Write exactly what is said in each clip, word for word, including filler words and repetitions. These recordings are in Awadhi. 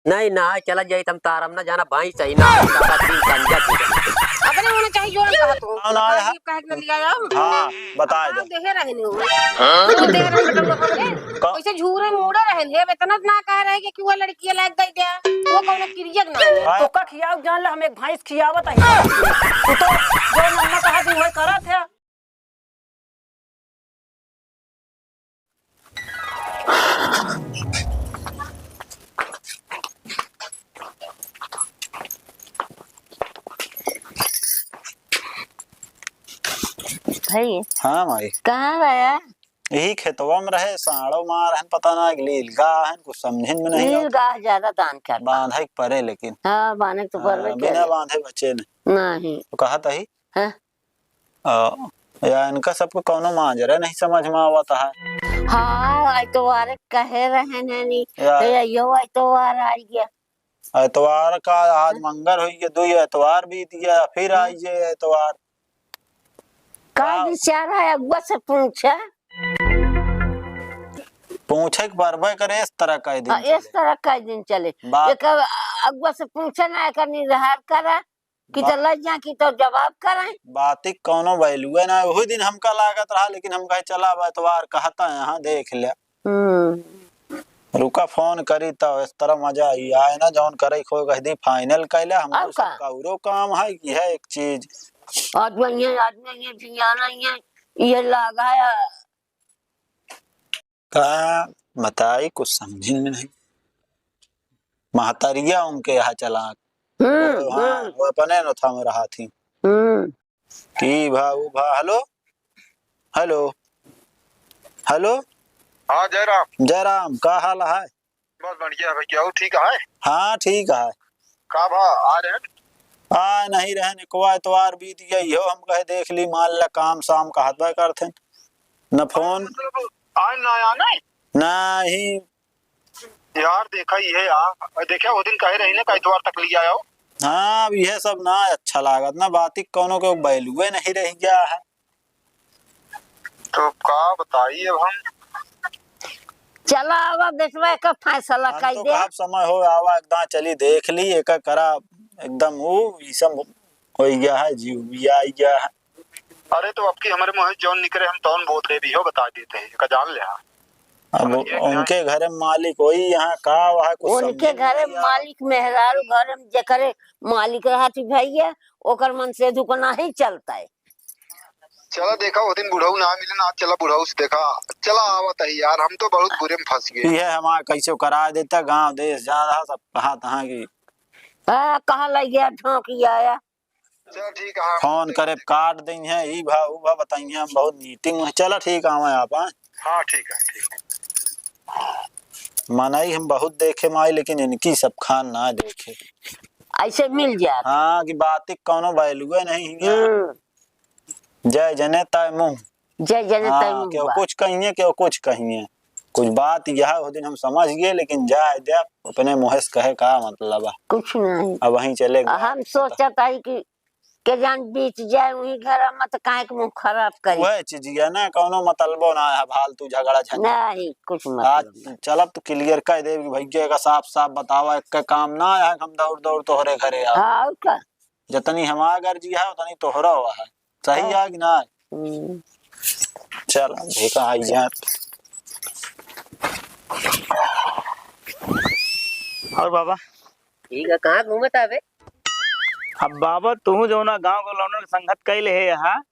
नहीं, ना, चला जाई, हम तारम ना जाना, भाई सही ना, तारा तीन पंजा की। अपने होना चाहिए, जो हम कहा तू। ना, ना, बता हाँ। दिए, काहे के ना लिया आओ? हाँ, बता हाँ, दे। देहे रहने हो। हाँ? तू देहे रहने तो लोग हमने का? कैसे झूरे मूड़े रहने, अब इतना ना कह रहे कि क्यों लड़की लायक दे दिया, वो कौनो किरियक ना हो। हाँ। तो का खियाओ जान ले, हम एक भैंस खियावत है। तू तो जो मम्मा कहा थी, वही करत है। भाई। हाँ माई। कहाँ रहा? यही खेतवा में रहे, साड़ो मार हन, पता ना, लील गा हन, कुछ समझिन में नहीं लील आवत। गा ज्यादा दान करता। बांधे के परे लेकिन। हाँ, बांधे के तो परबे हाँ, बिना करे। बांधे बचे नहीं। नहीं। तो कहत ही, हाँ। अ, या इनका सबको कौनो मांजरे नहीं समझ में आवत है। हाँ, आइतवार कहे रहे ने नी। या। तो यो आइतवार आई गया। आइतवार का आज हाँ। मंगर होई गया, दुई आइतवार बीत गया, फिर हाँ। आई जे आइतवार। का हाँ। विचार है, अगुआ से पूछा? पूछे के परबे करे, इस तरह कह दिन हाँ, इस चले। तरह कह दिन चले। बात एक अगुआ से पूछे ना, एकर निरहार करा। कि बा- तो लज जा कि तो जवाब करें। बातिक कौनो value ना, वही दिन हमका लागत रहा, लेकिन हम कहे, "चला, अब एतवार कहता है, यहाँ देख ले।" हम्म। रुका, फोन करी तो इस तरह मजा आई आए ना, जौन करे खो कह दी, final कर ले, हम और का? सबका औरो काम है कि है एक चीज। आज नहीं है, आज नहीं है, जियाना ही है, ये लागा है। का बताई, कुछ समझिन में नहीं। महतरिया उनके यहाँ चला। हम्म, वो, हाँ, हम्म। वो अपने नोथा में रहा थी। हम्म। की भा, ऊ भा, हेलो? हेलो? हेलो? हाँ, जयराम। जयराम, का हाल है? बस बढ़िया है भैया, और ठीक है? हाँ, ठीक है। का भा, आ रहे हैं? आ नहीं रहे, निकवा एतवार बीत गया, इहो हम कहे देख ली, मान ला काम शाम कहत बा करथिन। न फोन। मतलब, आज ना आया नहीं? नहीं। यार, देखा ये यार, देखा वो दिन कहे रही ना, का एतवार तक लिया आओ। हाँ, अब यह सब ना अच्छा लागत ना, बातिक कौनो के value नहीं रह गया है। तो का बताई अब हम? चला आवा, बेटवा का फैसला हम कर तो दे। कहब समय हो आवा, एकदम चली देख ली, एक करा एकदम वो, ई सब हो गया है, जीव भी आ गया है। अरे तो अब की हमरे मुँह जौन निकरे, हम तौन बोल दे भी हो, बता देते हैं, का जान ले। हाँ। अब समझिए कि उनके घरे मालिक वही यहाँ का, वहाँ कुछ उनके समझे घरे नहीं आवा। मालिक मेहरारू घरे में जेकरे मालिक रहत भैया, ओकर मन से दुकान ही चलता है। चला देखा, वो दिन बुढ़ऊ ना मिले ना, चला बुढ़ऊ से देखा, चला आवत है यार, हम तो बहुत बुरे में फंस गए। ये हमारा कैसे करा देता, गांव देश जा रहा सब कहाँ तहाँ की। हाँ, कहाँ लग गया, झोंक आया। चल ठीक है, हम फोन करे, काट देंगे, ई भा, ऊ भा, बताइए, हम बहुत meeting में। चला ठीक है, आवे आप, हाँ? हाँ, ठीक है, ठीक है। मनई हम बहुत देखे माई, लेकिन इनकी सब खान ना देखे। ऐसे मिल जात। हाँ, कि बात ही कौनो value नहीं है। हम्म। जय जने तय मुँह। जय जने तय हाँ, मुँह केहू बा। कुछ कहिए, केहू कुछ कहिए। कुछ बात यह हो दिन हम समझ गए, लेकिन जाए दे, अपने मुँह से कहे का मतलब है? कुछ नहीं। अब वहीं चले गए। हम सोचत हई कि के जान बीत जाए वही घर में, तो काहे के मुँह खराब करी? वह चीजिया ना, कौनो मतलबो ना है, फालतू झगड़ा झंझट। नहीं, कुछ आज मतलब नहीं। चलब तो clear कह देब कि भैया का साफ साफ बतावा, एक का काम ना है, हम दौड़ दौड़ तोहरे घरे आवे। हाँ, और का? जतनी हमार गर्जी है, उतनी तोहरो है। सही हाँ। है कि ना? हम्म। चल, देखा आई यार। और बाबा? ठीक है, कहाँ घूमत आवे? अब बाबा, तू जौना गाँव के लौंडन के संगत कैले है यहाँ,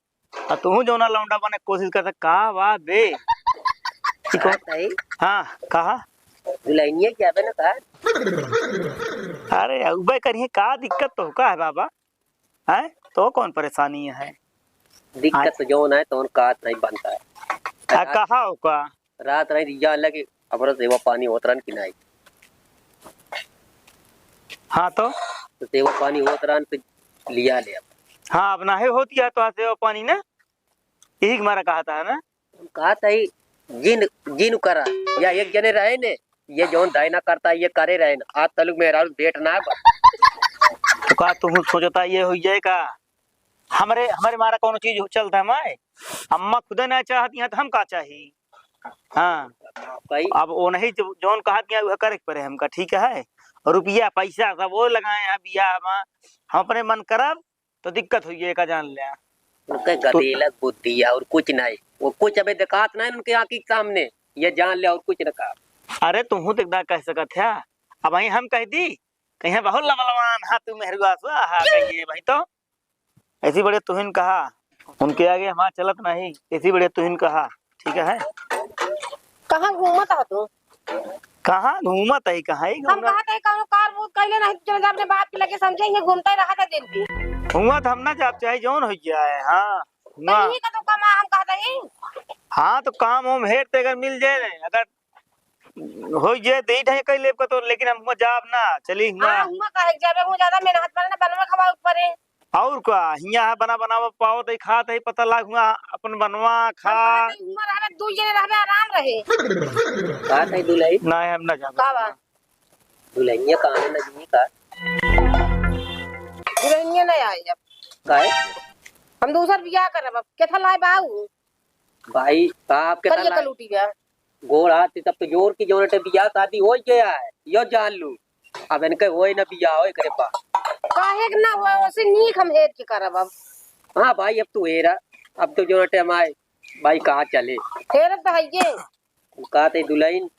आ तू जौना लौंडा बने के कोशिश करता, का बा बे? ई कौन? का सही? हाँ, कहा? दुल्हनिया के आवे ना का? अरे, उबे करिए, का दिक्कत तो का है बाबा? हैं? तो कौन परेशानी है? दिक्कत आय। तो जौन है, तौन का नहीं बनता है। आ, रात कहा हो का? रात रही रिया लगे, अपना सेवा पानी होत रहन कि नहीं? हाँ तो? तो सेवा पानी होत रहन, तो लिया ले अब। हाँ, अब नाहीं होती है तो सेवा पानी ना, यही मारा कहा था ना? हम कहा था ही, जिन, जिन करा, या एक जने रहे ने, ये जौन दायना करता, ये करे रहे ने, आज तलुक मेहरारू भेंट ना बा। तो का तू सोचता ये हो जाए का? हमरे, हमरे मारा कौनो चीज चलता है माए? अम्मा खुदे ना चाहती हैं तो हम का चाही? हाँ। कही अब वो नहीं जो, जौन कहा कि वह करे के पड़े हमका, ठीक है? रुपया पैसा सब वो लगाए हैं बियाह मा। हम अपने मन करब तो दिक्कत हुई है, का जान ले। उनके गदेलक बुद्धि है और कुछ नहीं, वो कुछ अबे दिखात नहीं उनके आँखी के सामने, ये जान ले और कुछ न कहा। अरे तुहूँ तो एकदम कह सकत है, अब वहीं हम कह दी, कहीं बहुत लबलवान हा तू मेहरुआ स्वाहा कहिए भाई तो। ऐसी बढ़िया तुहिन कहा, उनके आगे हमार चलत नहीं, ऐसी बढ़िया तुहिन कहा, ठीक है। कहाँ घूमत ह तू? कहाँ घूमत है, कहाँ ही हम घूमत। कहत है कौनो कार बूत कैले नहीं, चल जा अपने बाप के लगे समझे, ये घूमते रहा था दिन भी। हुआ तो हम ना जाब चाहे जौन हो जाए, हाँ। तो हुआ। यही का तो कमा हम कहत है। हाँ तो काम हम हेर ते अगर मिल जाए, अगर हो जे दे दे कई लेब का तो, लेकिन हम हुआ जाब ना, चली हुआ। हाँ, हुआ काहे के जाबे, हुआ ज्यादा मेहनत पड़े ना, बनवा खवा ऊपर है। और का, हियाँ है बना बनावा पावत है, खात है, पता लाग हुआ अपन बनवा खा। हम कहत है, हुआ रहबे, दू जने रहबे, आराम रहे। बात है दुलही। ना है, हम ना जाबे। का बा? दुलहिनिया कहाँ है, नजनी का? दुलहिनिया नहीं आई अब। काहे? हम दूसर बियाह करब अब। केथा लाए बाऊ? भाई, बाप के करिए तला कलूटी बा। गोड़ हाथ से तब तो जोर की जोर टे बियाह शादी हो गया है, यो जान लू। अब इनके होए ना बियाह होए करे पा। काहे के ना होए, ओसे नीक हम हेर के करब अब। हाँ भाई, अब तू हेरा, अब तो जोर टे हमारे भाई कहाँ चले। हेरत तो है ये। हम कहत है दुलहिन,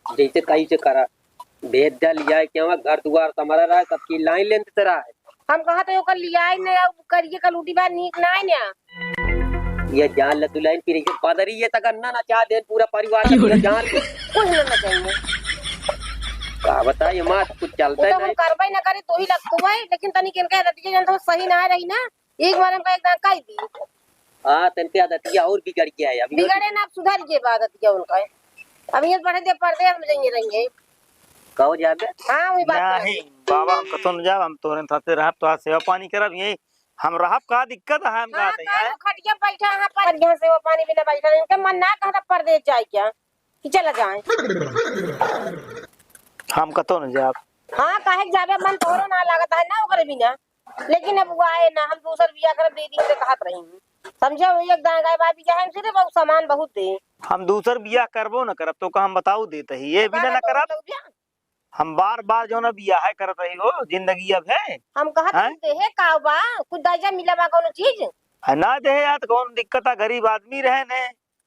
जैसे कही से करा, भेज दे लिया के वहाँ घर दुआर तुम्हारा रहा, सबकी लाइन लेंथ से रहा है। हम कहत है ओकर लियाई ने, अब करिए कलूटी बा नीक नाय ना। ये जान ले दुलहिन, फिर इसे बदरी ये तक ना नचा दे पूरा परिवार का, ये जान ले। कुछ ना नचाएंगे। का बताइए माँ, कुछ चलता वो है तो हम नहीं। करबे ना करे, तू ही लगतू है, लेकिन तनी किनका आदतिया जन तो सही ना रही ना, एक बार हमका एक दांका ही दी। हाँ, तनके आदतिया और बिगड़ गया है अभी। बिगड़े ना, अब सुधर गए बा आदतिया उनका। अब ये बढ़े दे परदेस में जाएंगे रहेंगे। कहो जाबे? हाँ, वही बात नहीं, करब। बाबा, हम कतौ न जाब, हम तोहरे साथे रहब, तोहार सेवा पानी करब, यही हम रहब, का दिक्कत है, हम हाँ, कहते हैं। काहे खटिया बैठा, हाँ, पर यहाँ सेवा पानी बिना बैठा, इनके मन ना कहता परदेस जाए क्या, कि चला जाए। हम कतौ न जाब। हाँ, काहे के जाबे, मन तोहरो ना लागत है ना ओकरे बिना। लेकिन अब वो आए ना, हम दूसर बियाह करब, दे दी से कहत रही हूँ। समझे, वो एक दाएं गाय बाबी जाए, हम सिर्फ वो सामान बहुत दे। हम दूसर बियाह करबो न करब, तो का हम बताऊ देत ही, ये तो बिना काहे न करब। बोलत हऊ? हम बार बार जो ना बियाह करत रही हो, जिंदगी अब है। हम कहत हैं? हम देहे का बा, कुछ दर्जा मिला बा कौनो चीज? है ना देहे यार, तो कौन दिक्कत है, गरीब आदमी रहे ने।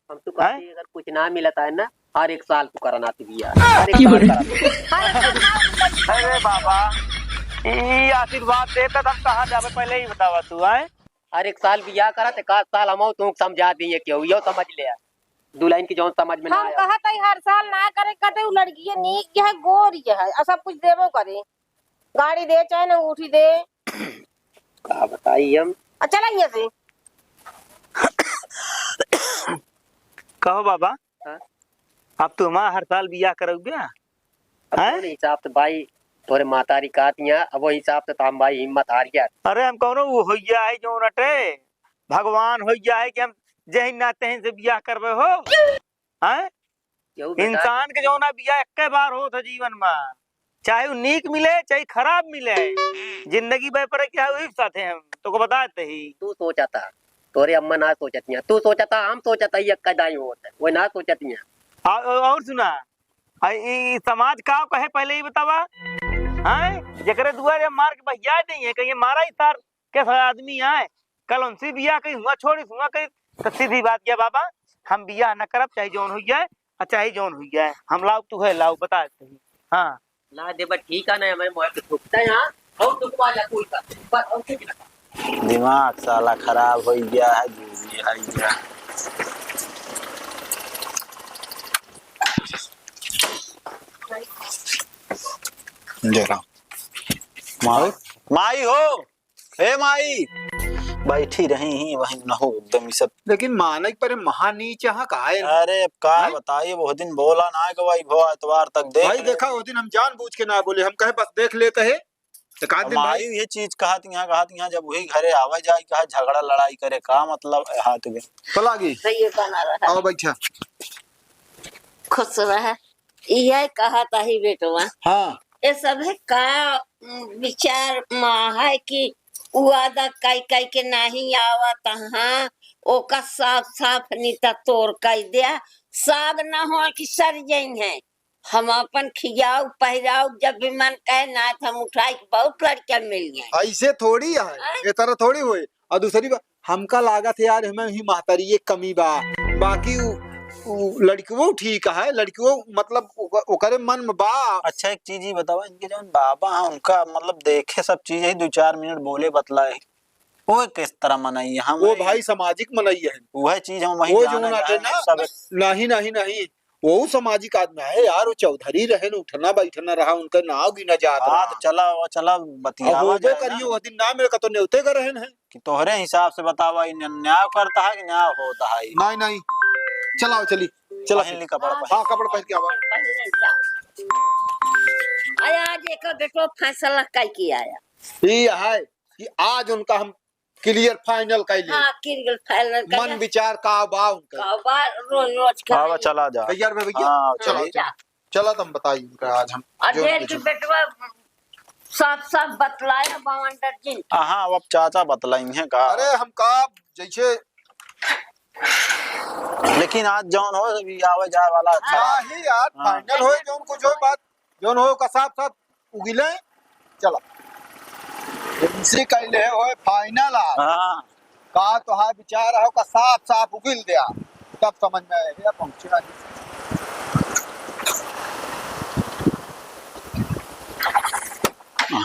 हम तो कहते हैं? अगर कुछ ना मिलता है ना, हर एक साल तू करना थी बियाह, हर एक साल करना। हर एक साल ना मिलता। अरे बाबा, ई आशीर्वाद देता तो हम कहाँ जाबे, पहले ही बतावा तू, आए? हर एक साल बियाह करा, तो एक आध साल हम तू समझा दिए, क्यों यो समझ ले, दुलहिन की जौन समझ में ना हम आया। कहत है हर साल ना करे, कहते उ लड़की है, नीक है, गोरी है, और सब कुछ देबो करे, गाड़ी दे चाहे ना उठी दे। का बताई हम? आ, चला यहाँ से। कहो बाबा, हाँ? अब तू हमारा हर साल बियाह करउबे? अब हैं? तोरे हिसाब से भाई, तोरे मातारी कहत हियाँ, अब वो हिसाब से तो हम भाई हिम्मत हार गया। अरे हम कौनो वो होइया है जो नटे, भगवान होइया है कि हम जहिन ना तहिन से बियाह करबे हो? हैं? केहू बेटा इंसान के जौना बियाह एक्के बार होत है जीवन में, चाहे वो नीक मिले चाहे खराब मिले, जिंदगी भर पर क्या हुई साथे हम तोको बताते ही। तू सोचा था, तोरे अम्मा ना सोचत हियाँ, तू सोचा था, हम सोचा था, ये एक्का दाई होत है, वो ना सोचत हियाँ। आ, और सुना, आ, ई, ई समाज का कहे पहले ही बतावा, हैं? जेकरे दुआरे मार के बहिया नहीं है, कहीं मारा ही तार कैसा आदमी आए, कल उनसे बियाह कहीं हुआ छोड़ी हुआ कहीं, तो सीधी बात गया बाबा, हम बियाह न करब, चाहे जौन हुई जाए, और चाहे जौन हुई जाए, हम लाओ तू है, लाओ बता देते हैं। हाँ। ला दे, बस ठीक है ना, हमें मोह के ठुकता है यहाँ, और दुख वाला कोई का, बस और कुछ ना। दिमाग साला खराब हो गया है, जो भी है गया। जय राम। माई, माई हो, ए माई। बैठी रही ही वहीं न हो एकदम ही सब। लेकिन मानक पर महा नीच यहाँ का है? अरे अब का हैं? बताइए, बहुत दिन बोला ना कि भाई भो एतवार तक देख भाई ले। देखा, उस दिन हम जानबूझ के ना बोले, हम कहे बस देख लेते हैं, एक आध दिन भाई। माई ये चीज कहत यहाँ, कहत यहाँ जब वही घरे आवे जाए, कहा झगड़ा लड़ाई करे, का मतलब है हाथ में? पलागी। सही है, बना रहा। आओ बैठा। खुश रहा। इहे कहत ही बेटवा। हाँ। ये सब है का, उम, विचार मा है कि उ वादा कई कई के नहीं आवत, हाँ, ओका साफ साफ निता तोर कई द्या, साग न हो कि सर जइहैं। हम अपन खियाऊ पहिराऊ जब भी मन कहे ना, तो हम उठाई के बहुत लड़कियां मिल गए। ऐसे थोड़ी है, आय? ये तरह थोड़ी होए। और दूसरी बात, हमका लागत है यार, हमें ही महतारी एक कमी बा, बाकी उ, उ लड़कियों ठीक है, लड़कियों मतलब ओक-, ओकरे मन में बा। अच्छा, एक चीज ही बतावा, इनके जौन बाबा हैं, उनका मतलब देखे सब चीज है, दो चार मिनट बोले बतलाए, वो किस तरह मनई है? हम वो भाई सामाजिक मनई है। वह चीज हम वही वो जाने जौन आटे जाए, ना, सब नहीं, नहीं, नहीं, वो सामाजिक आदमी है यार, वो चौधरी रहे न, उठना बैठना रहा, उनका नाव गिना जात हाँ, रहा। तो चला, वो चला, अब बतियावा होबो जाए ना। करियो, वो दिन ना मेरे का तो नेवते का रहन है। कि तोहरे हिसाब से बतावा, ई न-, न्याय करता है कि न्याय होता है? नहीं, नहीं, चलाओ, चली, चला पहन फिर। ली कपड़ा, हाँ, पहन। हाँ, कपड़ा पहन के आवा। पहन ले जा। अरे, आज एक बेटो फैसला कई के आया। ई है कि आज उनका हम clear final कइले। हाँ, clear final कइले। मन विचार का बा उनका? का बा, रोज रोज का आवा, है। चला जा। तैयार बे भैया? हाँ, चला, चलिए। चला। चला, तुम बताइए उनका आज हम और जो ढेर उनके की जो बेटवा साफ साफ बतलाया बावन दर्जन। हाँ, अब चाचा बतलाई हैं का? अरे, हम का जैसे लेकिन आज जौन हो, अभी आवे जाए वाला अच्छा। हाँ, ही यार, हाँ। Final होए, जौन कुछ होए, बात जौन हो का साफ साफ उगिले, चला। एमसी कैले होए final आ। हाँ। का तोहार विचार हो का साफ साफ उगिल दिया, तब समझ में आए, भैया पहुंचे आज।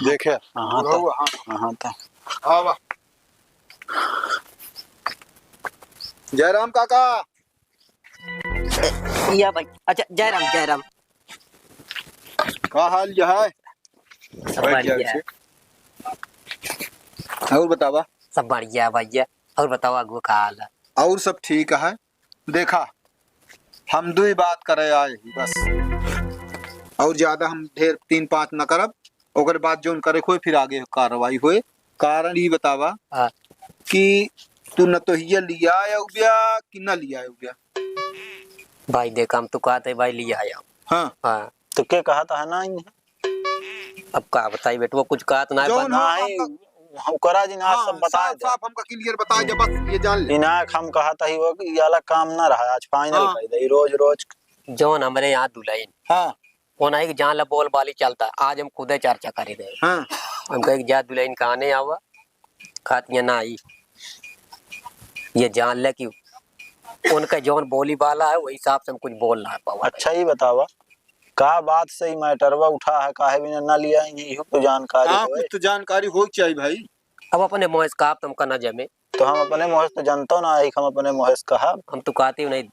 देखे, हाँ, हाँ, बुढ़ऊ, तो, हाँ। हाँ, हाँ, तो। आवा। जयराम काका। या भाई, अच्छा, जयराम, जयराम। का हाल यह है? सब बैठ जा बढ़िया। ऐसे। और बतावा। सब बढ़िया भैया। और बतावा अगुआ का हाल है? और सब ठीक है। देखा, हम दुई बात करे आए ही बस, और ज्यादा हम ढेर तीन पाँच न करब। ओकर बाद जौन करे होए, फिर आगे कार्रवाई होए। कारण ई बतावा हाँ। कि तू नतोहिया लिया आउब्या कि ना लिया आउब्या? भाई देख, हम तो कहते भाई लिया आया। हाँ। हाँ। तो के कहत है ना इन्हें? अब का बताई बेटवा, कुछ कहत ना है, जौन बंद हो नहीं, हमका ओकरा जी ना हाँ, सब बता साफ दे। साफ हमका clear बता दे, बस ये जान ले। इनाक हम कहत ही वो कि ये वाला काम ना रहा, आज final हाँ। कर दे, रोज रोज। जौन हमरे यहाँ दुल्हन हाँ। ओना एक जान ला बोल बाली चलता, आज हम खुदे चर्चा करे रहे। हाँ। हम कहे कि जा दुल्हन का आने आवा, कहत ये ना आई। ये जान ले कि उनका जौन बोली बाला है, वही हिसाब से हम कुछ बोल ना पावा। अच्छा, ये बतावा, का बात से ई मैटरवा उठा है, काहे बिना ना लिया है, इहो तो जानकारी हाँ, होए। कुछ तो जानकारी हो चाहिए भाई। अब अपने मुँह से कहा तुमका ना जमे। तो हम अपने मुँह से तो जानतो ना है, हम अपने मुँह से कहा। हम तो कहते हो नहीं,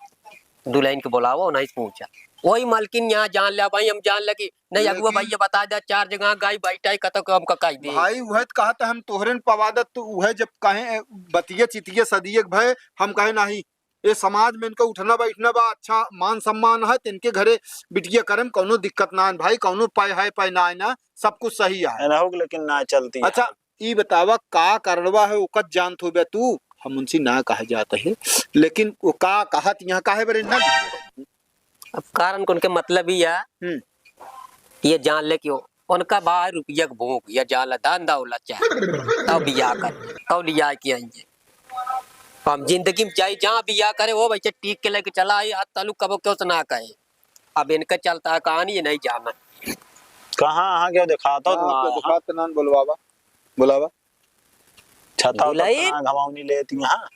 दुल्हन के बुलावा, नहीं पूछा। वही मलकिन यहाँ जान लिया भाई, हम जान ले कि नहीं, अगुआ लेकिन भैया बता दे, चार जगह गाई बैठा है, कतौ के हमका कह दे। भाई, उहे त कहत हम तोहरे न पवादत, तो उहे जब कहे बतिये चितिये सदिये के भय, हम कहे नाही, ये समाज में इनका उठना बैठना बा, अच्छा मान सम्मान है, तो इनके घरे बिटिया करे में कौनो दिक्कत ना है भाई, कौनो पाय है, पाय ना है ना, सब कुछ सही है। एनहु के लेकिन ना चलती है। अच्छा, ई बतावा का कारणवा है, ओकर जानत होबे तू? हम उनसे ना कहे जात है, लेकिन वो का कहत यहाँ काहे बरे ना? अब कारण कौन के मतलब ही है, हम्म। ये जान ले कि उनका भाई रुपया के भूख, ये जान ले धन दौलत चाहे, तब बियाह कर, तब लिया के आएंगे। हम जिंदगी में जाई, जहाँ बियाह करे, वो वैसे टीक के लेके चला आई, आज तलु कबो क्यों से ना कहे। अब इनका चलता है कहानी, ये नहीं जाना। कहाँ, अहाँ क्यों दिखाता हो हाँ, ना? आपको दिखाते ना, बुलवावा, बुलावा। छता बुलाई? उतर ना घमावनी लेती, हाँ।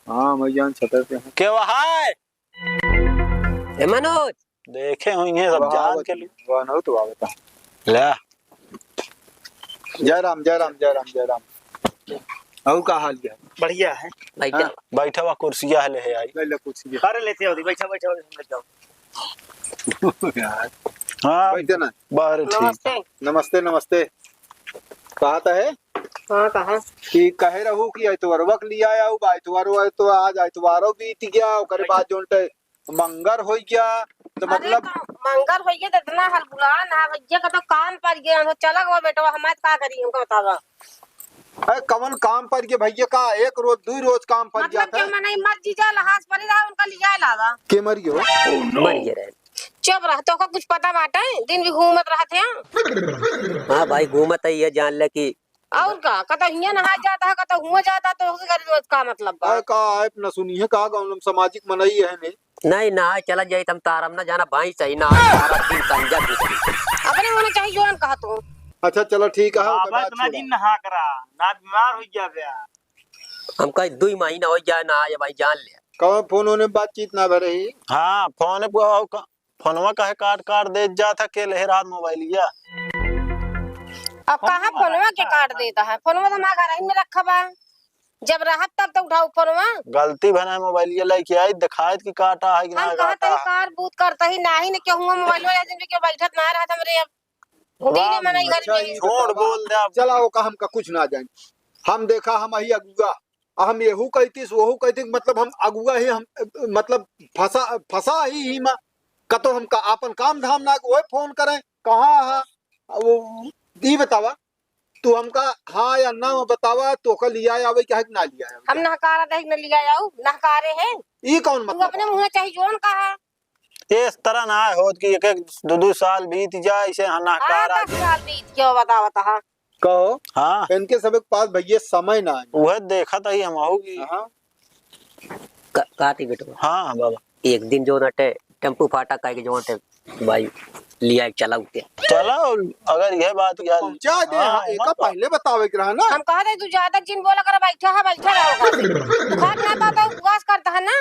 हाँ, मैं जान छता पे हूँ। के वहाय? ए मनोज। देखे हो इन्हें सब वाह, जान वाह, के लिए। वाह, नहीं तो वाह, बता। ले। जय राम, जय राम, जय राम, जय राम। और का हाल है? बढ़िया है। बैठा। हाँ, बैठा हुआ कुर्सिया ले है आई। ले, ले कुर्सिया। अरे लेते हो, बैठा, बैठा, बैठा। यार। हाँ, बैठे ना। बाहर ठीक। नमस्ते। नमस्ते, नमस्ते। कहा था है? हाँ, कहा। कि कहे रहू कि एतवारवा के लिया आऊ, बा एतवारवा तो आज एतवारो बीत गया, ओकरे बाद जोन टे मंगर होइ गया, तो अरे, मतलब तो मंगर होइ गया, तो इतना हलबुला ना भैया का तो काम पड़ गया, हम चला गवा बेटवा, हमारे का करी, हमको बतावा। अरे, कवन काम पड़ गया भैया का? एक रोज, दुई रोज काम पड़ मतलब जात है। कि मनई मर जी जा, लहास पड़ी रहा, उनका लिया लावा। के मर गयो? मर गए रहे। चुप रह, तोका कुछ पता बाटे? दिन भी घूमत रहत है। हाँ भाई, घूमत है, ये जान ले कि और का? कतौ हियां नहाए जाता है, कतौ हुआं जाता, तो ओके करे रोज का मतलब बा? अरे का, आप न सुनिए का, गाँव में सामाजिक मनई है ने, नहीं, नहाए चला जाई, हम तारम ना जाना, भाई सही ना, तारा दिन संजय कुछ। अपने होना चाहिए, जोन कहा तू। अच्छा, चलो, ठीक है, ओके, बाबा, बात इतना छोड़ा। दिन नहा करा, ना बीमार हो गया बे। हम कहीं दुई महीना हो जाए ना आए, भाई जान ले। कौन फोन होने बातचीत ना भरे ही? हाँ, फोन पे आओ, क-, फोनवा काहे काट काट दे जात है, के लेहे रात मोबाइलिया? अब कहाँ फोनवा के काट देता है? फोनवा तो हमारे घर ही में रखा बा। जब रहत तब तो उठाऊ फोनवा। गलती भना मोबाइलिया लेके आई, दिखाइत कि काटा है कि हम ना कहत काटा हई है। कार बूत करता ही नाही न केहू मोबाइल वाला दिन के बैठत ना रहत हमरे अब। दीने वाह, मनई घर अच्छा, में। ई झूठ बतावा। बोल दे आप। चला, ओका हमका कुछ ना जाए। हम देखा, हम अही अगुआ। हम एहू कहतीस, ओहू कहतीस, मतलब हम अगुआ ही, हम, मतलब फंसा, फंसा ही, ही मा। कतो हमका आपन काम धाम ना, ओए फोन करें, कहाँ है? वो, ई बतावा, तू हमका हाँ या ना बतावा, तोका लिया आवे के है कि ना लिया आवे? हम नहकारा दे न लिया आऊ, नहकारे है। ई कौन तू मतलब अपने है? मुँह चाहे जोन कहा। ये इस तरह ना होत कि एक एक दो दो साल बीत जाए, इसे हाँ नहकार आ आठ जाए। साल बीत गया, बतावत हा। कहो, हाँ। इनके सब के पास भैया समय ना है। वह देखत ही हम आहू की। हाँ। का-, काटी बेटवा। हाँ, हाँ, बाबा। एक दिन जो नटे टेम्पू फाटा कह के जो नटे भाई लिया एक चला उठे। चला, अगर यह बात यार पहुँचा दे, हाँ, हाँ, एक मत पहले बतावे के रहा ना। हम कहा थे, तू ज्यादा जिन बोला कर, बैठा है, बैठा रहो घर से। खात ना पाता, उपवास करता है ना।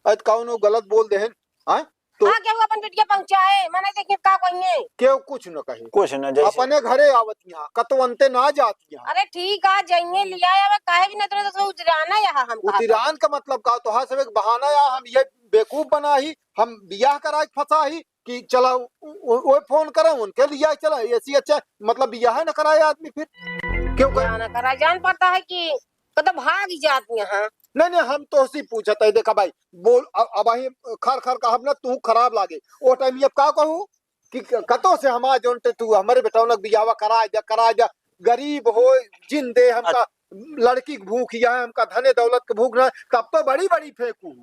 आज कौनो गलत बोल देहेन, हाँ? तो हाँ, केहू अपन बिटिया पहुँचाए, मने देखिए का कहिए। केहू कुछ न कहे। कुछ न, जैसे अपने घरे आवत यहाँ, कतवंते ना जात यहाँ। अरे ठीक आ, जइए लिया आवे, काहे भी न तो, तो उतराना यहाँ हम कहा उतरान का मतलब का? तोहार सब एक बहाना या हम ये बेवकूफ बना ही, हम बियाह करा के फंसा ही कि चला उ-, उ-, ओए फोन करे, उनके लिया चला, ऐसी अच्छा मतलब बियाह न कराए आदमी फिर। क्यों करे? बियाह न कराए, जान पड़ता है कि कतो भाग जात यहाँ। नहीं, नहीं, हम तोहसी पूछत है, देखा भाई, बोल, अ-, अब अही खर खर कहब ना, तू खराब लागे। ओ टाइम अब का कहू कि क-, कतो से हमार जौन ते तू हमरे बेटौनक बियाहवा कराए जा, कराए जा, गरीब हो, जिन दे हमका, लड़की के भूख या हमका धने दौलत के भूख ना, तब तो बड़ी बड़ी फेंकू।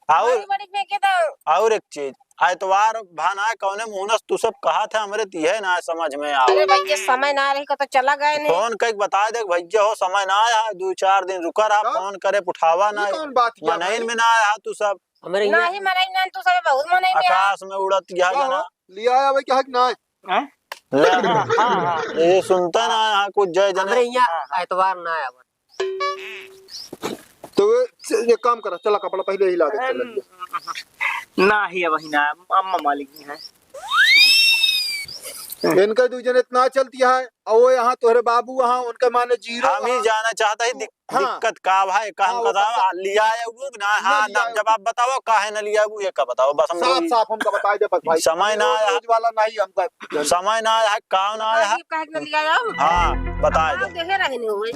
और बड़ी बड़ी फेंके तो। और एक चीज, एतवार भाना कौने मुहनस तू सब कहा था, हमरे तिहे ना समझ में आवे। अरे भाई, ये समय ना रही को तो चला गए ने। फोन कइके बता दे, भैया हो समय ना आया, दो चार दिन रुका रहा, हाँ? फोन करे उठावा ना, ये कौन बात किया मनइन भाई? में ना आया तू सब। हमरे यहाँ नहीं, मनई ना, तू सब बहुत मनई में आकाश में उड़त गया का हो? जना। लिया आवे क्या है कि ना? हैं? ले, हाँ, हाँ, हाँ। ये सुनता ना, हाँ, कुछ जय जने। हमरे यहाँ हाँ, हाँ। एतवार ना आया। तो वे, एक काम करा, चला कपड़ा पहले ही ला दे, चला अम, दिया। ना ही अब ही ना, अम्मा मालिक ही है। इनका दू जने इतना चलती है, और वो यहाँ तोहरे बाबू वहाँ, उनके माने जीरो हम ही वहाँ। जाना चाहता है, दिक-, हाँ। दिक्कत का भाई, का हाँ, हम वो बताओ, पता। आ, लिया है वो ना, ना हाँ, लिया ना, है जब वो। आप बताओ, काहे ना लिया है वो, ये का बताओ, बस हम साफ, लोग साफ हमका बताई दे, बस भाई। समय ना आया। रोज वाला नहीं हमका। समय ना आया है, काम ना आया है। बताइए, काहे के ना लिया आओ? हाँ, बताए दो। देहे रहने हुए।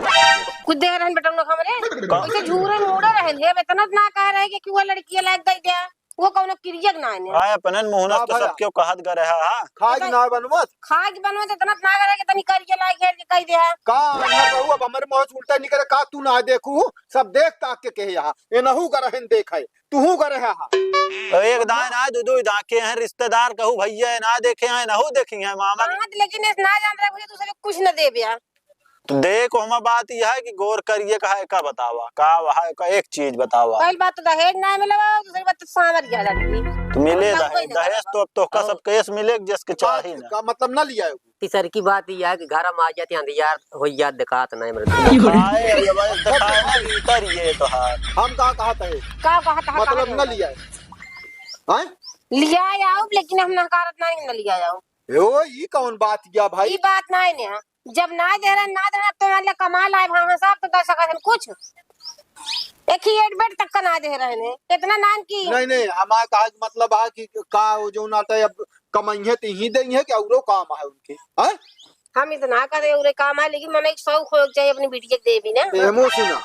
कुछ देहे रहन बेटा उन लोग हमरे। का? वैसे झूरे मूड़े रहन है, अब इतना ना कह रहे कि, कि वो लड़की लायक दे दिया। वो कौनो किरियक ना आने। आए अपने मुहनस हाँ तो भला। सब क्यों कहत ग रहा है? खाए के ना बनवत? खाए के बनवत इतना ना करे कि तनी करिए लायक है कि कह दे है। का अन्हर बहू अब हमरे मुँह से उल्टा नहीं करे, का तू ना देखू? सब देख ताक के कहे यहाँ। ए नहू का रहन देख है। तुहू करे है हा। तो एक दाएं ना, दो दो दांके हैं, रिश्तेदार कहू भैया है, ना देखे हैं, नहू देखी हैं, मामा। हाँ, तो लेकिन इस ना जान रहे भैया, दूसरे को कुछ न देबे यार। तो देख, हमा बात यह है कि गौर करिए, कहा है, का बतावा, का वहा है, का एक चीज बतावा। पहली बात तो दहेज ना मिले बा, दूसरी बात तो सांवर गया लड़की। तो मिले हम दहेज, कोई नहीं दहेज करबा। तो अब तो का और सब केस मिले, जिसके बात चाही ना। का मतलब ना लिया है। तीसर की बात यह है कि घर में आ जाती अंधियार हो याद दिखात नहीं मेरे को। दिखाए, ये भाई दिखाए ना, भीतर ये तो हाथ। हम का कहत है? का कहत है, मतलब कहा न लिया है। हैं? लिया आओ, लेकिन हम नकारत नहीं, न लिया आओ। ओ, ई कौन बात किया भाई? ई बात नहीं ने। जब ना दे रहे, ना दे रहे, तो मतलब कमा लाए, भाव साहब तो दस सकत हन कुछ। एक ही एडमिट तक का ना दे रहे ने। इतना नान की। नहीं, नहीं, हमारा कहा कि मतलब है कि का वो जो नाता है, अब कमाइहे तो ही देंगे कि औरो काम है उनके, हैं? हम इतना करे औरे काम है, लेकिन मने एक शौक हो चाहिए अपनी बिटिया के देवी ना। तो हमो सुना,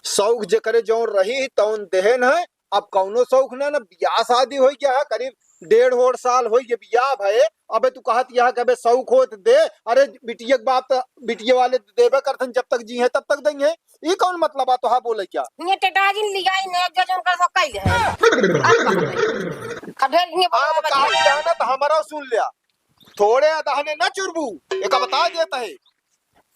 शौक जे करे जौन रही तौन देहन है। अब कौनो शौक ना, ना बियाह शादी हो गया है, करीब डेढ़ ओढ़ साल हो गया बियाह भये। अबे तू कहत यह कि अबे शौक होत दे, अरे बिटिया के बाप तो बिटिया वाले देबे करथन, जब तक जी हैं तब तक देंगे। ई कौन मतलब आ तोहा बोले क्या? ये टेटाजिन लियाई ने, एक जजन कर सकई है। अब ढेर ये बोला अब बच्चा। कहा जाना तो हमारा सुन लिया, थोड़े अदहने ना चुरबू, एक बता देता है।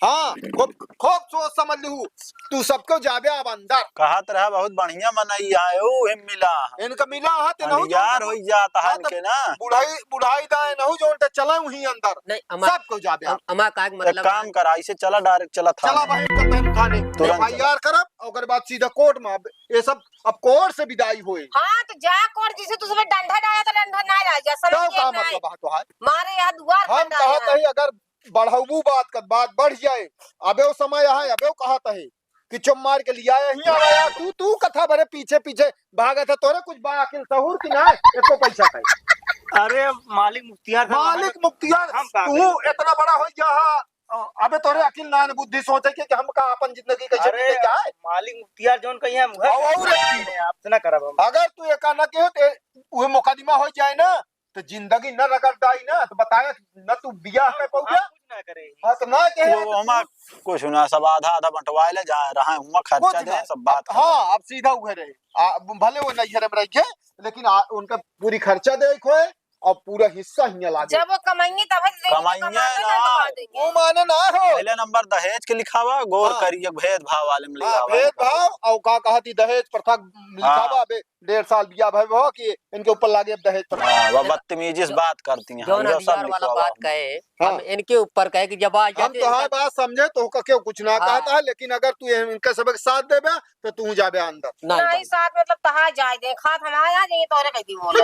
हाँ, खूब, खूब सोच समझ लिहू। तू सबको जाबे अब अंदर। कहत रहा बहुत बढ़िया मनई है, ऊ हिम मिला है। इनका मिला है, ते नहीं अनियार जानता। होई जात है हाँ, तो इनके ना। बुढ़ाई, बुढ़ाई दाए नहु जो उनके चला वहीं अंदर। नहीं, अमा-, सबको जाबे अम-, आप। अमा का एक एक मतलब काम है। करा, इसे चला direct चला थाने। चला भाई, इनका तहम थाने। तुरंत चला। F I R करब, ओकर बाद सीधा कोर्ट में। अब ये सब, अब कोर्ट से विदाई होए। हाँ, तो जा कोर्ट, जिसे तू सब डंडा डाला तो डंडा ना रह जा, समझ तो गया का ना? मतलब है तोहार? मारे यहाँ दुआर हम खंडा कहत है। हई, अगर बढ़ाऊ बात, कर बात बढ़ जाए। अबे वो समय है, अबे वो कहत है कि चुप मार के लिया है, ही आवा यार, तू, तू कथा भरे पीछे पीछे भागत है, तोरे कुछ बा अकिल सहूर की ना, एको पैसा का। अरे मालिक मुख्तियार साहब, मालिक हमारे मुख्तियार, हम का तू करी? इतना बड़ा हो गया है, अ, अबे तोरे अकिल ना, न बुद्धि सोचे के कि हम का अपन जिंदगी कैसे अरे, बीते जाए? मालिक मुख्तियार जौन कही हम उहे और, और एक चीज। आपसे ना करब हम। अगर तू एका ना कहो तो उहे मुकदमा हो जाए ना, तो जिंदगी न रगड़ दाई ना, तो बताए न तू बियाह कर पाउबे। हम कुछ ना करे। हाँ, तो ना कहे वो तो हमा कुछ ना, सब आधा आधा बंटवाए ले जा रहा है, हुआ कुछ खर्चा दे, ना। सब बात अब, खत्म। हाँ, अब सीधा उहे रहे। आ, भले वो नैहर में रह गए, लेकिन आ, उनका पूरी खर्चा दे खोए और पूरा हिस्सा हियाँ लागे। जब वो कमाएंगे तब ही देंगे, कमाएंगे कमाते ना। ना तो कहाँ देंगे? वो माने ना हो। पहले नंबर दहेज के लिखावा, गौर हाँ। करिए भेदभाव वाले में हाँ, लिखावा। भेदभाव, और का कहती दहेज प्रथा लिखावा हाँ। बे। डेढ़ साल बियाह भय हो कि इनके ऊपर लागे अब दहेज पर। हाँ, वह बदतमीजी से बात करती हैं। जौन हम जो सब अनियार वाला लिखवावा बात हम। कहे, हाँ। हम इनके ऊपर कहे कि जब आ हम जाते तो हाँ इनका बात समझे तो ओका क्यों कुछ ना हाँ। कहता है, लेकिन अगर तू इनके सबक साथ देबे तो तू जाबे अंदर। नहीं नहीं, भाई। साथ मतलब तहाँ जाए दे, खात हम आ जाएंगे, तोरे कैदी बोले।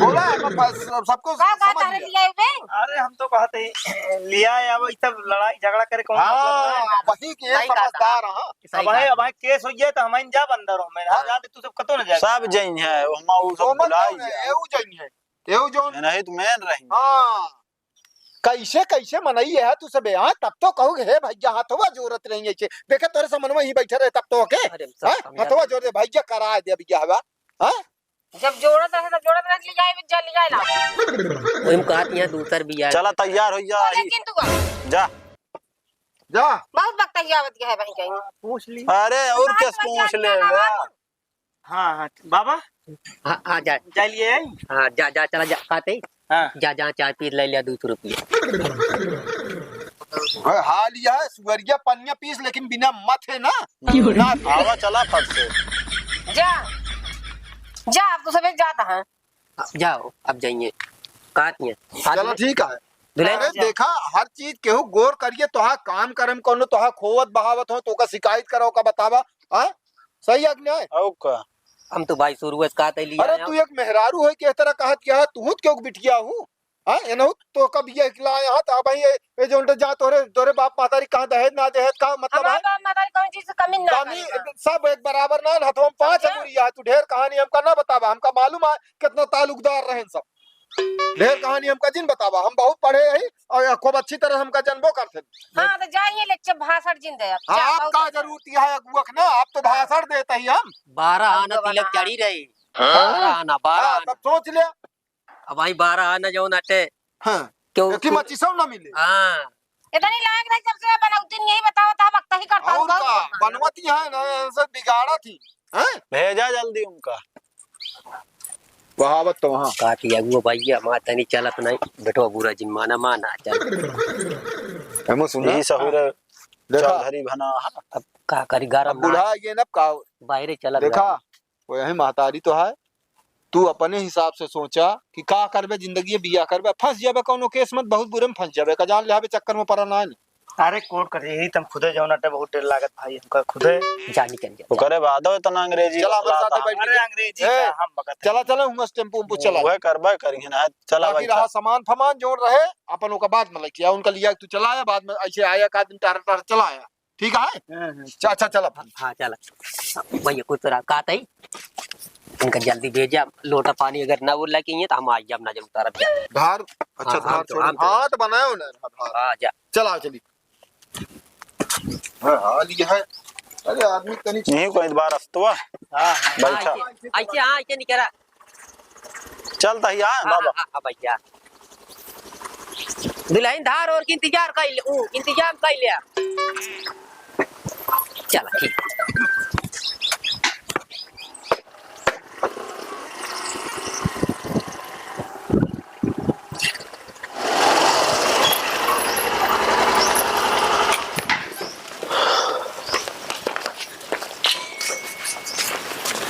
बोला है, मैं बस सबको का, का समझ तारे लिया। लिया है बे? अरे हम तो कहते हैं, लिया है, अब ई सब लड़ाई झगड़ा करे कौन मतलब है? हाँ, वही के सही कहा था। समझदार, हाँ। सही अब भाई, कहा। अब भाई केस हो गया तो हम जा अंदर हो, मैं हाँ। जाते तू सब कतो न जाए। सब जइन है, हम उ सब वो मत बुलाई जाओ ना, है। एहू जइन है। एहू जौन है नहीं तो मेन रही। हाँ। कैसे, कैसे मनई है तू सबे, हाँ? तब तो कहू, "हे भैया, हथवा जोरत रही ऐसे।" देखे तोरे समनवा ही बैठे रहे तब तो, ओके? अरे, सब हाँ? समझा हथवा दे। जोर दे, "भैया, करा दे भैया हवा।" हाँ? जब जोरत रहे, तब जोरत रहे, ले जाए, जा, ले जाए ना। वही में कहत यहाँ दूसर बियाह। चला, तैयार हो जा, तो आई। लेकिन तू आ। जा। जा। बहुत वक्त ही आवत गया है भाई कहीं। पूछ ली। अरे, और बात कैसे बन पूछ जाती ले है ना बे? बाबू। हाँ, हाँ, बाबा। हाँ, हाँ, जा। जा लिए आई? हाँ, जा, जा, चला जा, खाते ही। हाँ। जा, जा, चाय पी ले लिया, दो सौ रुपये। ओए, हाल यह है, सुअरिया पनिया पीस, लेकिन बिना मत है ना। क्यों रे? ना आवा, चला फट से। जा, जा, अब तो सबे जाता है। जाओ, अब जाइए। कहा थी? चलो, ठीक है। दुल्हन अरे, देखा, हर चीज केहू गौर करिए, तोहा काम करम कौनो, तोहा खोवत बहावत हो, तोका शिकायत करो का बतावा, हाँ? सही है कि नहीं? और का? हम तो भाई शुरू से कहते लिया अरे, आया। तू एक मेहरारू है, किस तरह कहत क्या है? तू क्यों बिटिया हूँ? हाँ, ये ना हो, तो कब ये इकला आया है, तो अब ये, ये जो उनके जा तोरे, तोरे बाप महतारी कहाँ दहेज ना दहेज का मतलब हमारे है? बाप महतारी कौन चीज से कमी ना कमी, करी बा। सब एक बराबर ना, हथवा में पाँच समझे? अंगुरिया है, तू ढेर कहानी हमका ना बतावा, हमका मालूम है कितना ताल्लुकदार रहन सब। ढेर कहानी हमका जिन बतावा, हम बहुत पढ़े हई और खूब अच्छी तरह हमका जनबो करते। हाँ, तो जाइए लेक्चर भाषण जिन दे अब। हाँ, जा, आप बहुत का अच्छा। जरूरत है अगुआ के ना, आप तो हाँ। भाषण देते ही हम। बारह आना तिलक चढ़ी रही। हाँ? बारह आना, बारह हाँ, आना। तब सोच ले। अब भाई बारह आना जौन अटे। हाँ। क्यों एक ही तू मचिसौ ना मिले। हाँ। इतनी लायक रही सबसे बनौती नहीं बताओ तो हम अक्ता ही करता और हूँ। का? बनवती है ना, ऐसे बिगाड़ा थी। हैं? भेजा जल्दी उनका। वहावत तो वहाँ। काट लिया वो भैया, हमार तनी चलत नहीं। बेटवा बुरा जिन माना, माना, चल। हमो सुना? यही सहूर देखा? चौधरी भना है। अब का करी, गारा अब बुढ़ा मार। ये ना का बाहरे चलत देखा? गारा। वो यही महतारी तो है। तू अपने हिसाब से सोचा कि का करबे जिंदगी में, बिया करबे, फंस जाबे कौनो केस में, बहुत बुरे में फंस जाबे। का जान ले, हवे चक्कर में पड़ा ना है। अरे कोर्ट कचहरी, तुम खुदे जाओ ना, बहुत डर लागत भाई हमका खुदे। जा निकल जा। ओकरे बादो इतना अंग्रेजी चला, हमारे बतलाता। साथे बैठ अरे के। अंग्रेजी ए, का हम बकत चला, हैं। चला, हुआ टेम्पू उम्पू चला। वह करबे करिए ना, चला बाकी भाई रहा साहब। सामान फमान जोन रहे, अपन ओका बाद में लेके आ, उनका लिया तू चलाया, बाद में ऐसे आया का दिन टहर टहर चलाया। ठीक है? हाँ, हाँ। चा-, अच्छा, चल अपन। हाँ, चल। भैया, कुछ तो रहा, का तई? इनका जल्दी भेजा, लोटा पानी अगर ना बोला कि ये, तो हम आ जाब, ना जरूर उतारब जा। धार, अच्छा, हाँ, धार हम तो, छोड़। हम तो। हाँ, तो बनायो ना, धार। हाँ, जा। चल, आओ, चली। हाँ, हाँ, लिया है। अरे, आदमी तनी यहीं कोई बार अस्तवा। हाँ, हाँ। बैठा। हाँ, ऐसे, ऐसे, हाँ, ऐसे नहीं करा। चल तहिया, हाँ, बाबा। हाँ, हाँ, भैया। दुल्हन धार और के इंतजार कर ले, ऊ, इंतजाम कर ले। चला, ठीक।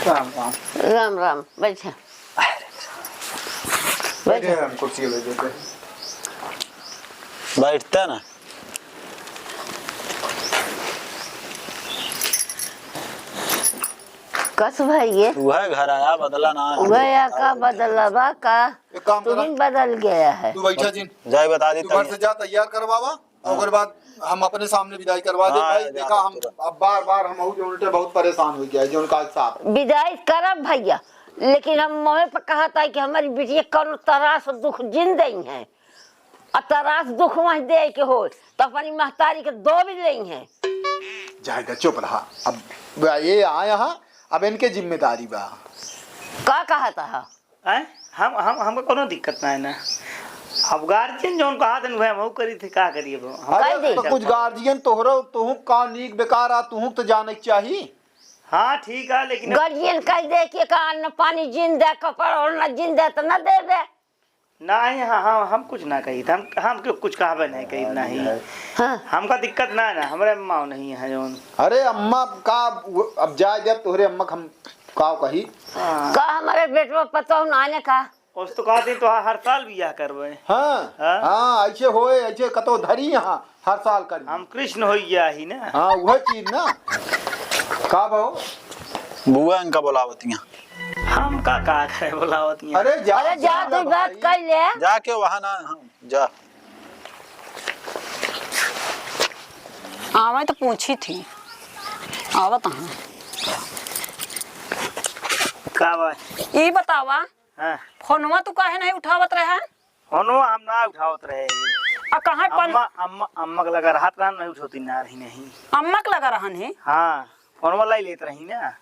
राम राम। राम राम, बैठे। बैठे। बैठे, हम कुर्सी ले देते हैं। बैठता ना। कस भाई ये? वह घर आया, बदला ना है। वह या का बदला बा का? एक काम करा। तुम ही बदल गया है। तू बैठा जिन। जाए बता दी तू घर तनी। से जा, तैयार करवावा। हाँ। ओकर बाद हम अपने सामने विदाई करवा दे हाँ, भाई। जा देखा, हम तुरंत। अब बार-बार हम अहू जो उल्टे बहुत परेशान हो गया है, जो उनका साथ। विदाई करब भैया, लेकिन हम मोहे पे कहत है कि हमारी बिटिया कौनो तरह से दुख जिन देई है। आ तरह से दुख वहीं दे के होय, तो अपनी महतारी के दो भी लेई है। जाएगा, चुप रहा। अब ये आए यहाँ, अब इनके जिम्मेदारी बा। का कहत है? हैं? हम, हम, हमका कौनो दिक्कत ना है ना। अब गार्जियन जौन कहत हैं, वह हमहू करी थे, का करी अब हम? अरे, कह दे। तो कुछ गार्जियन तोहरो, तुहू का नीक बेकार आ, तुहू तो जाने के चाही। हाँ, ठीक है, लेकिन अब गार्जियन कह दे कि का अन्न पानी जिन दे, कपड़ा ओढ़ना जिन दे, तो न देबे। नहीं, हाँ, हाँ, हम कुछ ना कही थे, हम, हम क्यों कुछ कहबे नहीं कही, नहीं। हाँ। हमका दिक्कत ना है ना, हमरे अम्मा नहीं है जौन। अरे अम्मा का, अब जाए जब तोहरे अम्मा के हम का कही? हाँ। का हमारे बेटवा पतोह ना आने का? उस तो कहते हैं, तो हर साल बियाह करबे। हाँ, हाँ? हाँ, ऐसे होए, ऐसे कतो धरी यहाँ, हर साल करबे। हम कृष्ण हो गया ही ना। हाँ, वह चीज ना। का भाव? बुआ इनका बोलावतियाँ। हम का, का करे बोलावतियाँ? अरे जा, अरे जा, जा तू बात भाई। कर ले। जाके वहाँ ना, हाँ, जा। आवे तो पूछी थी, आवत हाँ। का बा? ई बतावा, हाँ। फोनवा तू काहे नहीं उठावत रहे? फोनवा हम ना उठावत रहे। आ कहाँ पन- अम्मा, अम्मा, अम्मा के लगा रहत रहन, नहीं उठौती ना रही नहीं। अम्मा के लगा रहन है? हाँ, फोनवा लाई लेत रही ना,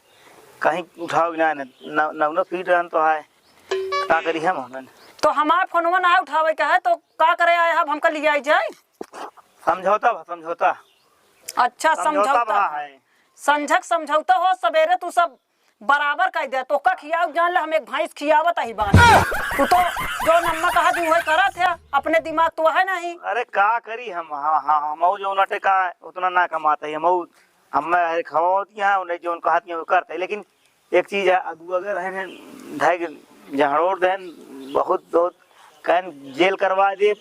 कहीं उठाओ ना, न, न, न, न फीट रहन तो है, का करी हम हमन? तो हमार फोनवा ना उठावे के है तो का करे आए, अब हमका लियाई जाए? समझौता बा, समझौता। अच्छा, समझौता समझौता बा बा। है। संझक समझौता हो, सवेरे तू सब बराबर कह दे, तोका खियाऊ जान ले, हम एक भैंस खियावत ही बानी। तू तो जो अम्मा कहा दी वही करत है, अपने दिमाग तो है नहीं। अरे का करी हम, हाँ, हाँ, हम और जो नटे का उतना ना कमाते हैं, हम और, हम खवावत यहाँ, उन्हें जो कहत हैं वो करते हैं, लेकिन एक चीज है, अगुआ अगर है ना, धाय के झाड़ोड़ देन, बहुत, बहुत कहन जेल करवा दे,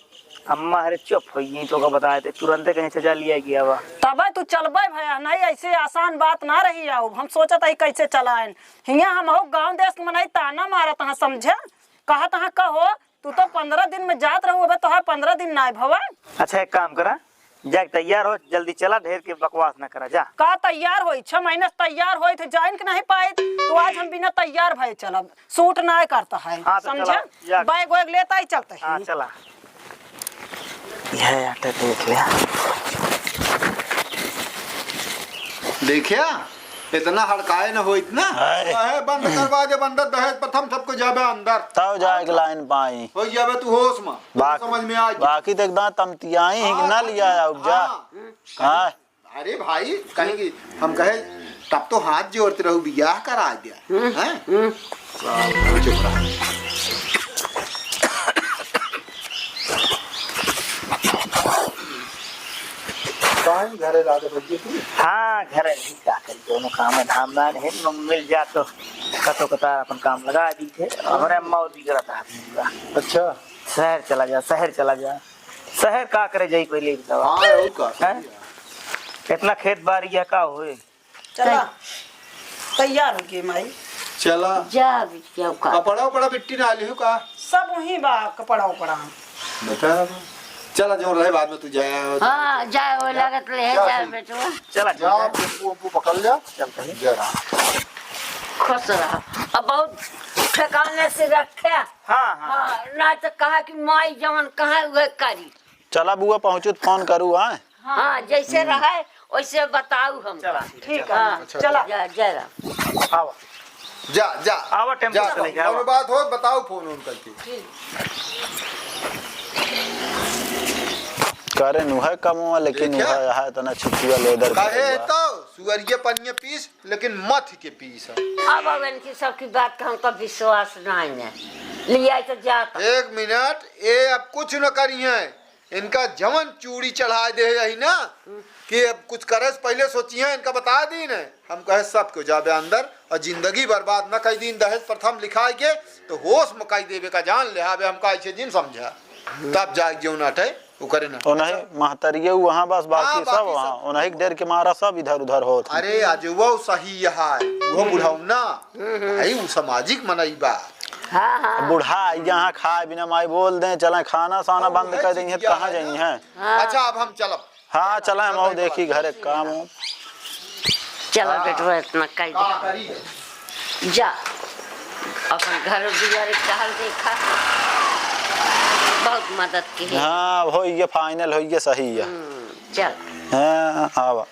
अम्मा हरे चुप हो गई, तो का बताए थे, तुरंते कहीं सजा लिया गया बा। तबे तू चलबे भया, नहीं ऐसे आसान बात ना रही। आओ, हम सोचत हई कैसे चलाएन। हियाँ हम हो गाँव देश के मनई ताना मारत हाँ, समझे? कहत हाँ, कहो, तू तो पन्द्रह दिन में जात रहू, अबे तोहार पन्द्रह दिन ना भवा। अच्छा, एक काम करा, जाके तैयार हो, जल्दी चला, ढेर के बकवास ना करा, जा। का तैयार होई? छह महीने से तैयार होई थे, जाइन के नहीं पाए, तो आज हम बिना तैयार भए चलब। सूट ना करता है, हाँ, तो समझे? चला, जा। बैग वैग लेता ही चलते हैं। हाँ, चला। यह आटा देख ले। देखिया, इतना हड़काए न होइत ना। हाय। अहे, बंद करवा दे, बंद, दहेज प्रथम सबको जाबे अंदर। तब जाए के लाइन पाई। हो जाबे तू होश में। बाक-, समझ में आ गया। बाकी तो एकदम तमतियाई ही कि ना लिया आउब जा। हाँ। हाँ। अरे भाई, कहीं कि हम कहे, तब तो हाथ जोड़ते रहू, बियाह करा दिया। हम्म, हैं? हम्म। साला, चुप रहा। काहे घरे लागे भैया तू? हाँ, घरे नहीं, का करी, दोनों काम में धाम ना है, मिल जा तो कतो कतार अपन काम लगा दी थे। हमरे अम्मा और बिगड़त है। अच्छा। शहर चला जा, शहर चला जा। शहर का करे जाई पहले ही बतावा। हाँ, और का, सही हैं? है। इतना खेत बारी है, का होए? चला, तैयार हो गई माई। चला। जा बिटिया का। कपड़ा उपड़ा बिट्टी ना लिहू का? सब वहीं बा, कपड़ा उपड़ा। बता। चला, जो रहे बाद में तू जाया हो। हाँ, जाए वो लागत ले, जा जाए तू। बेटवा। चला, जा, जा। टेम्पू उम्पू पकड़ लिया। चलते हैं। जा रहा। खुश रहा। अब बहुत ठिकाने से रखे। हाँ, हाँ। हाँ, ना तो कहा कि माई जवन कहा उहे करी। चला बुआ, पहुँचू त फोन करू, हाँ? हाँ, जैसे हम्म। रहे, वैसे बताऊ हम। चला, ठीक है। ठीक है, हाँ, अच्छा, चला। जा, जय राम। आवा। जा, जा। आवा, टेम्पो जा, से लेके आवा। कौनो बात हो, बताऊ फोन उन करके। ठीक। करे नु है कमवा, लेकिन देखा? वह है इतना छिपुआ लेदर काहे करे बा। तो सुअरिया पनिया पीस, लेकिन मथ के पीस। अब, अब इनकी सबकी बात का हमका विश्वास नहीं है। लिया तो जाता। एक मिनट, ये अब कुछ न करी है। इनका जवन चूड़ी चढ़ाए दे है यही ना, कि अब कुछ करे से पहिले सोचिए, इनका बता दीन है। हम कहे सबको जाबे अंदर और जिंदगी बर्बाद न कई दीन, दहेज प्रथा में लिखाए के तो होश में कई देबे का जान ले आबे, हमका ऐसे जिन समझा। तब जाए जो ना ठे, वो करे ना। उन्हीं महतरिये वहाँ बस, बाकी हाँ, सब बाकी वहाँ। सब। उन्हीं के डर के मारा सब इधर उधर होत हैं। अरे आज वो सही है, वो बुढ़ाऊ ना, भाई वो सामाजिक मनई बा। हाँ, हाँ। बुढ़ा यहाँ खाए बिना माई बोल दें, चलें खाना साना हाँ, बंद वही कर चीज देंगे, तो कहाँ है ना। जाइए? हाँ। अच्छा, अब हम चलब। हाँ, चलें, हम चलें, देखी चलें। घरे काम हो। चला हाँ। बेटवा, इतना कह दे। का करी? जा, अपन घर दुआरे टहल देखा, बहुत मदद की है। हाँ, अब होइए, final होइए, सही है। हम्म, चल। हाँ, आवा।